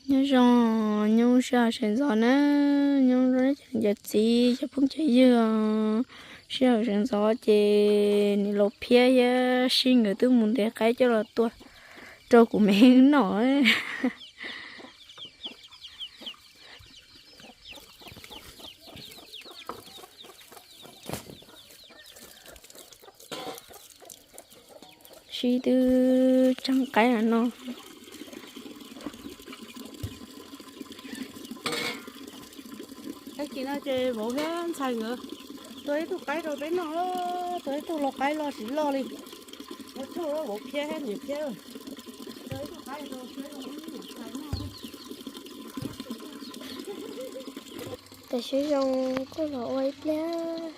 Nyob zoo, nyob sij hawm sawv ntxov na, nyob zoo cov niam cov txiv cov phooj cov ywg. Sij hawm sawv ntxov ces niam laus Phiab thiab Sib nkawd twb mus ntes qaib coj los tua rau kuv me noj. Sib twb tseev qaib no. Ib chim no ces vauv thiab ntxhais nkawd tua ib tug qaib rau peb noj, tua ib tug lau qaib loj tsis loj li. Ua tsaug vauv Phiab thiab niam Phiab. Tam sim zoo kuj los ua ib pliag.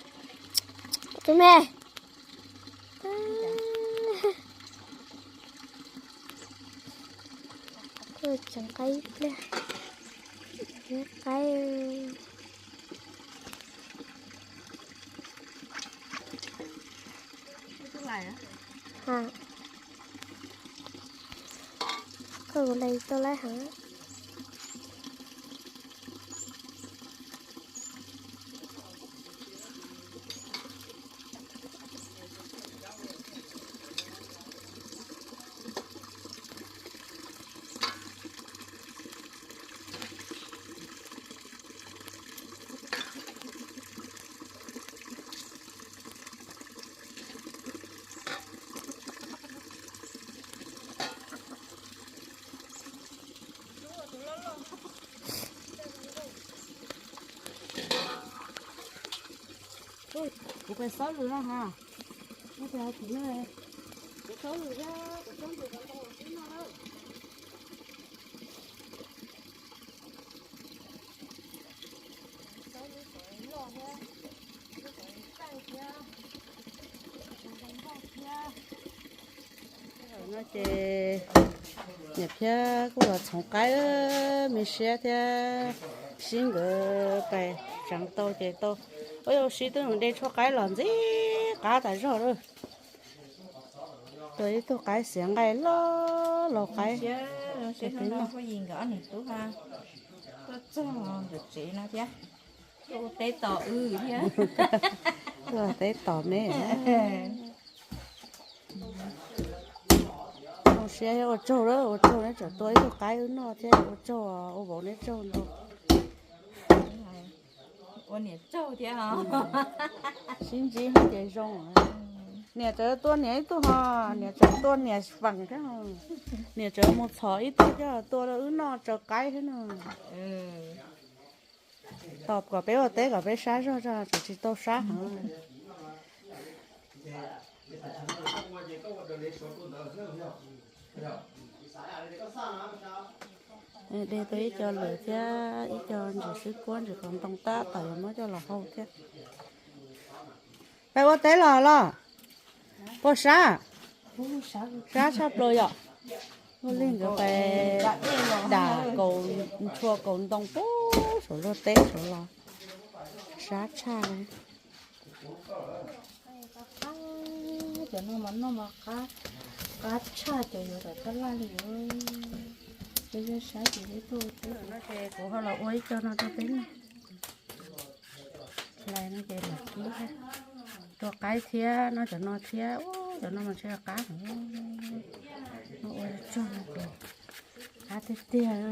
Tus me, kuj tseev qaib ib pliag. Qaib. Koj kuv lais tau lawm heev. Kuv pais xauj lws no ha. Kuv xauj lws thiab, kuv xauj lws rau ntawm no na. Xauj lub qhov loj thiab, lub qhov txaij thiab, lub qhov npog thiab. No ces niam Phiab kuj los txhoov qaib, me siab thiab Sib nkawd pais tseev tau ces tau. Ua yog Sib twb mus de tshuaj qaib los ntxim qab tas zog lawm. Tua ib tug qaib xiav nqaij loj laus qaib. Tuaj txog ntawm tsev no thiab, tuaj teb tos wb thiab. Tuaj teb tos me. Zoo siab thiab ua tsaug, ua tsaug neb tseem tua ib tug qaib wb noj thiab ua tsaug, ua vauv neb tsaug ntau. Ua niam tsaug thiab. Sib ntsib no ces zoo. Niam tseem tua niam ib tug ho, niam tseem tua niam feem thiab ho. Niam tseem mus txhom ib tug thiab tua rau wb noj tsaws qaib thiab no. Tos kom peb ua teb kom peb sab zog tso, tseem tsis tau sab heev. De tau ib co lwm thiab ib co ntsis xwb kuab ntsis qos ntoo tab tom yuav muab coj los hau thiab. Peb ua teb los los. Puas sab? Sab tshaj plaws yom. Ua li nkawd pais dam kaus ntshua kaus ntoo puag saum luag teb saud los. Sab tshaj li. Cov no mas noj mas qab, qab tshaj cov yuav tom tab laj li. Peb yog sab ces peb tuaj. Ces kuv ho los ua ib co no rau peb noj. Hlais no ces mam kib thiab. Rau qaib thiab noj cov no thiab, cov no mas ntshe qab heev. Noj ua tsaug no ces qab tiag tiag.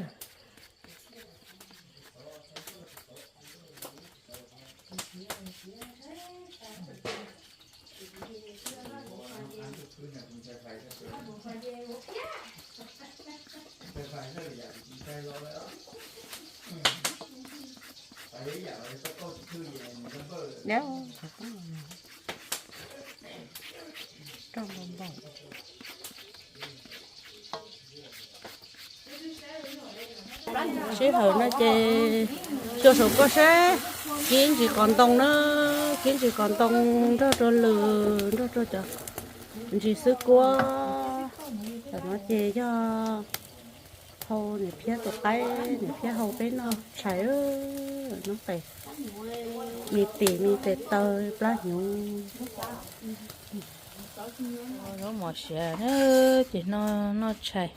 Sij hawm no ces xyuas saum koj sab, kib ntsis qos ntoo na, kib ntsis qos ntoo nrog rau lwm, nrog rau cov ntsis xwb kuab. Tam no ces yog hau niam Phiab tus qaib, niam Phiab hau peb noj tshais, noj pem me tim me tes taw plab hnyuv. Zaub mos siav na, ces noj tshais,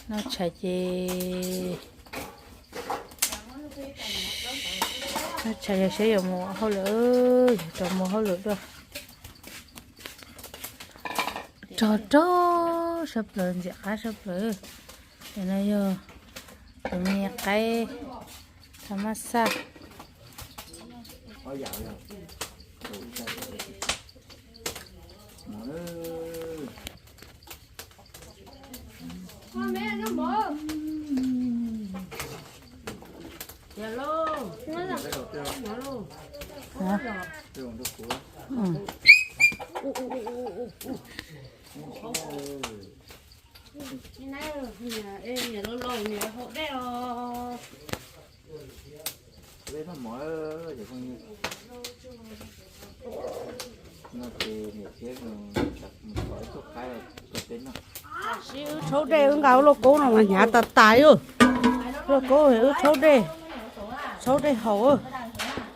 noj tshais ces Tshav yog seb yuav mus hauj lwm, yuav rov mus hauj lwm dua. Rog rog sab plaws, ntxim qab sab plaws. Ntawm no yog tus me qaib tha mab xaj. Sib wb tshaub dej, wb nqa lub lauj kaub no mas hnyav tas tas li. Lauj kaub wb tshaub dej, tshaub dej haus,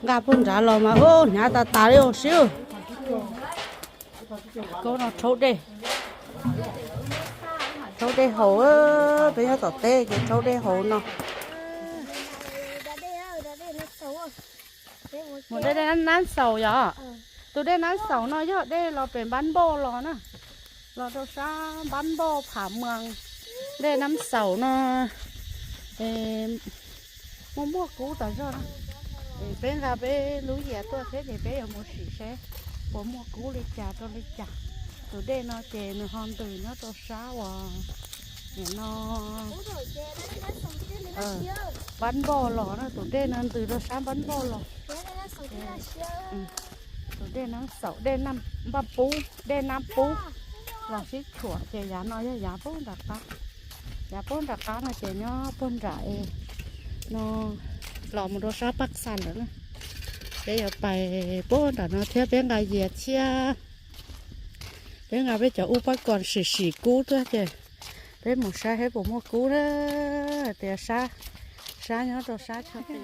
nqa puag nrad los mas hnyav tas tas li os sib. Kaub no tshaub dej, tshaub dej haus, peb nyob tom teb ces tshaub dej haus no. Mus dej, dej Nab Xaus yog? Tus dej Nab Xaus no yog dej los pem Npab Npauj los na, los rau sab Npab Npauj Pham Muas. Dej Nab Xaus no muaj muaj kub tas zog na. Es peb nqa peb lub yias tuaj thiab ces peb yuav mus sim seb puas muaj kub li cas rau li cas. Tus dej no ces nws ho ntws nyob rau sab uas nim no Npab Npauj los na, tus dej no ntws rau sab Npab Npauj los. Tus dej Nab Xaus, dej Npab Pub, dej Nab Pub los sib tshuam ces yav no yog yav puag nram qab. Yav puag nram qab no ces nyob puag nram no, los mus rau sab Paj Xas lawm na. Peb yuav pais puag nram no thiab peb nqa yias thiab. Peb nqa peb cov ub pab kom sim sim kub tuaj ces peb mus saib seb puas muaj kub na. Tias sab, sab nyob rau sab chaw pem.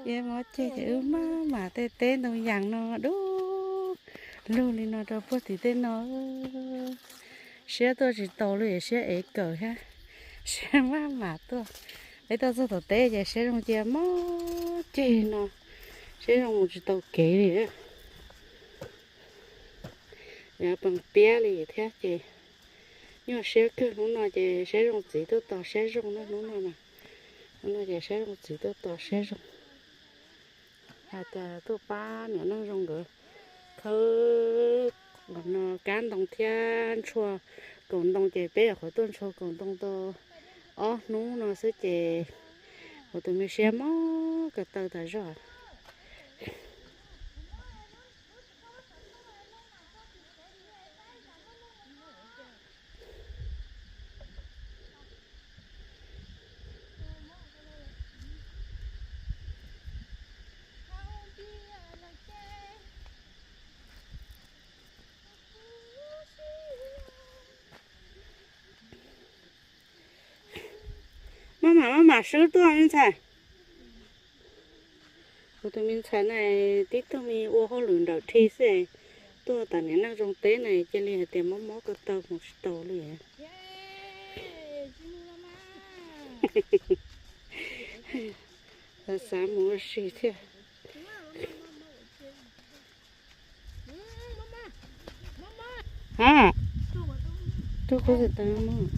Iab mob ceg ces wb maj mam tej teb ntoo yas no dub lug li no rau puag tim tej no. Siab tuaj tsis tau li, siab ev kawm thiab, siab maj mam tuaj. Peb tuaj txog tom teb ces siab zoo cia mob ceg no, siab zoo mus tsis tau kev li. Pes piab li thiab ces nyuaj siab kawg. Hnub no ces siab zoo txiv tuaj tos siab zoo na, hnub no na. Hnub no ces siab zoo txiv tuaj tos siab zoo. Hais tias tuaj pab niam Neej Zoo nkawd khawb no kab ntoo thiab ntshua kaus ntoo ces peb nyuam qhuav tuaj ntshua kaus ntoo tau ob hnub no xwb ces kuv tus me siab mob ko taw tas zog. Maj mam maj mam swb tuaj me ntxhais. Kuv tus me ntxhais na, tib tug me ua hauj lwm nrawm dhi xwb, tuaj tom niam Neej Zoo teb na cia li hais tias mob mob ko taw mus tsis tau li. Xav mus ua si thiab. Ha, rau kuv txais taw mob,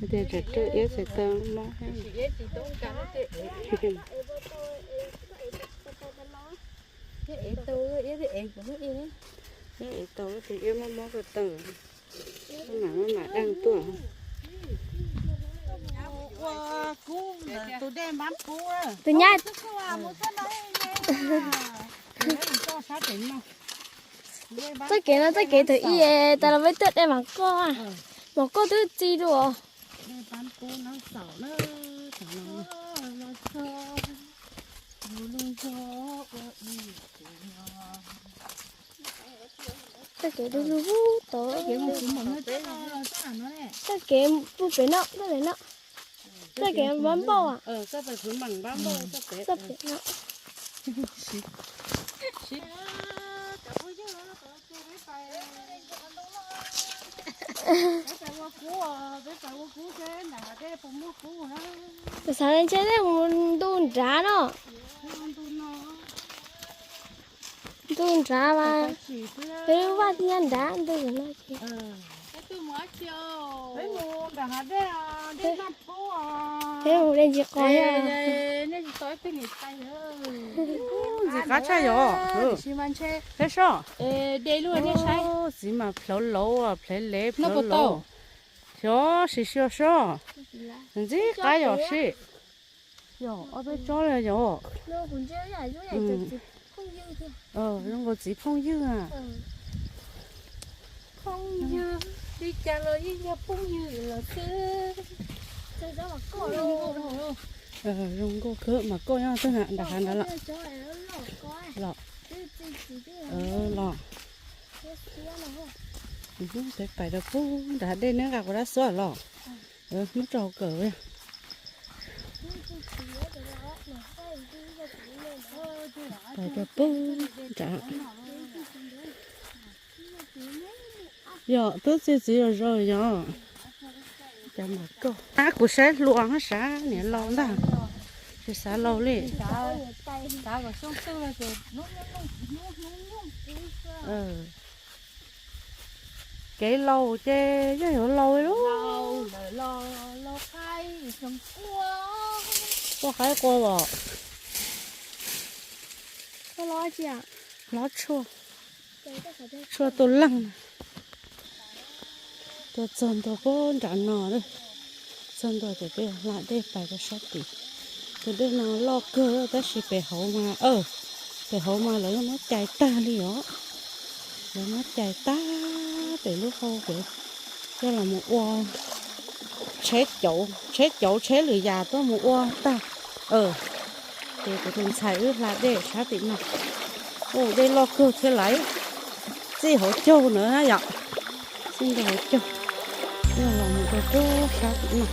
tias tsam rau iab txais taw mob. Iab ev tau tes iab mob mob ko taw, maj mam maj mam daj tuaj. Tus nyab, txoj kev no txoj kev thaum ub tas los peb tuaj dej Vam Koj, Vam Koj twb txi dua. Txoj kev du lug tod. Txoj kev puag pem no, txoj pem no. Txoj kev Npab Npauj. Txoj pem no. Kuv xav tias ntshe nej mus ntu nrad no. Ntu nrad mas peb lub vaj nyob nrad ntu no ces. Peb mus de ntsis qos. Ntxim qab tshaj yom. Peb sob. Txiv mas plhawv lauv, plhawv lev, plhawv lauv. Xyov, sim xyuas sob. Ntxim qab yom sim. Yog ob peb tsob li yom. Zoo nkaus txiv phooj ywg a. Phooj ywg, li cas los yeej yog phooj ywg los xwb. Zoo nkauj kawg mas koj nyob twg na, nram hav nrad los. Los. Los. Peb pais rau pug nram hav dej neb nqa kuv dab xuab los. Muab tso hauv kawm. Pais rau pug nram. Yog twb txiv txiv zog zog yog. Cas mas koj, kuv saib hluas sab niam laus ntag, tsis xav laus li. Kev laus ces yog yuav laus li. Quaj qaib qua os. Hlob tshuaj, tshuaj tua leej. Tuaj txog ntua pem nram no, txog ntua ces peb hla dej pais rau sab tid. Tus dej no loj kawg tab sis pem hauv mas, pem hauv mas lawv muab cais tag li os. Lawv muab cais tag pem lub hau pem, coj los mus ua tsheb cauv, tsheb cauv tsheb lwm yam tuaj mus ua tag. Ces kuv tus ntxhais wb hla dej sab tim no. Ua dej loj kawg thiab lawm. Txij hauv caug na yom. Txij ntua hauv caug, los mus rau rau sab tim no.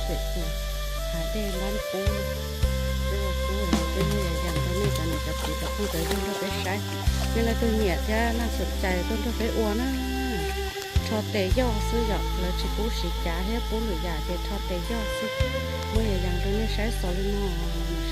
pem tus hav dej npab pub. Peb ua pub, peb muab yas yas rau nej cov niam cov txiv cov phooj cov ywg nrog peb saib. Nej leej twg nyiam thiab nej xom cai tuaj nrog peb ua na. Rho tes yoj xwb yom, lawv tsis pub siv cav thiab pub lwm yam ces rho tes yoj xwb. Muab yas yas rau nej saib xaus li no.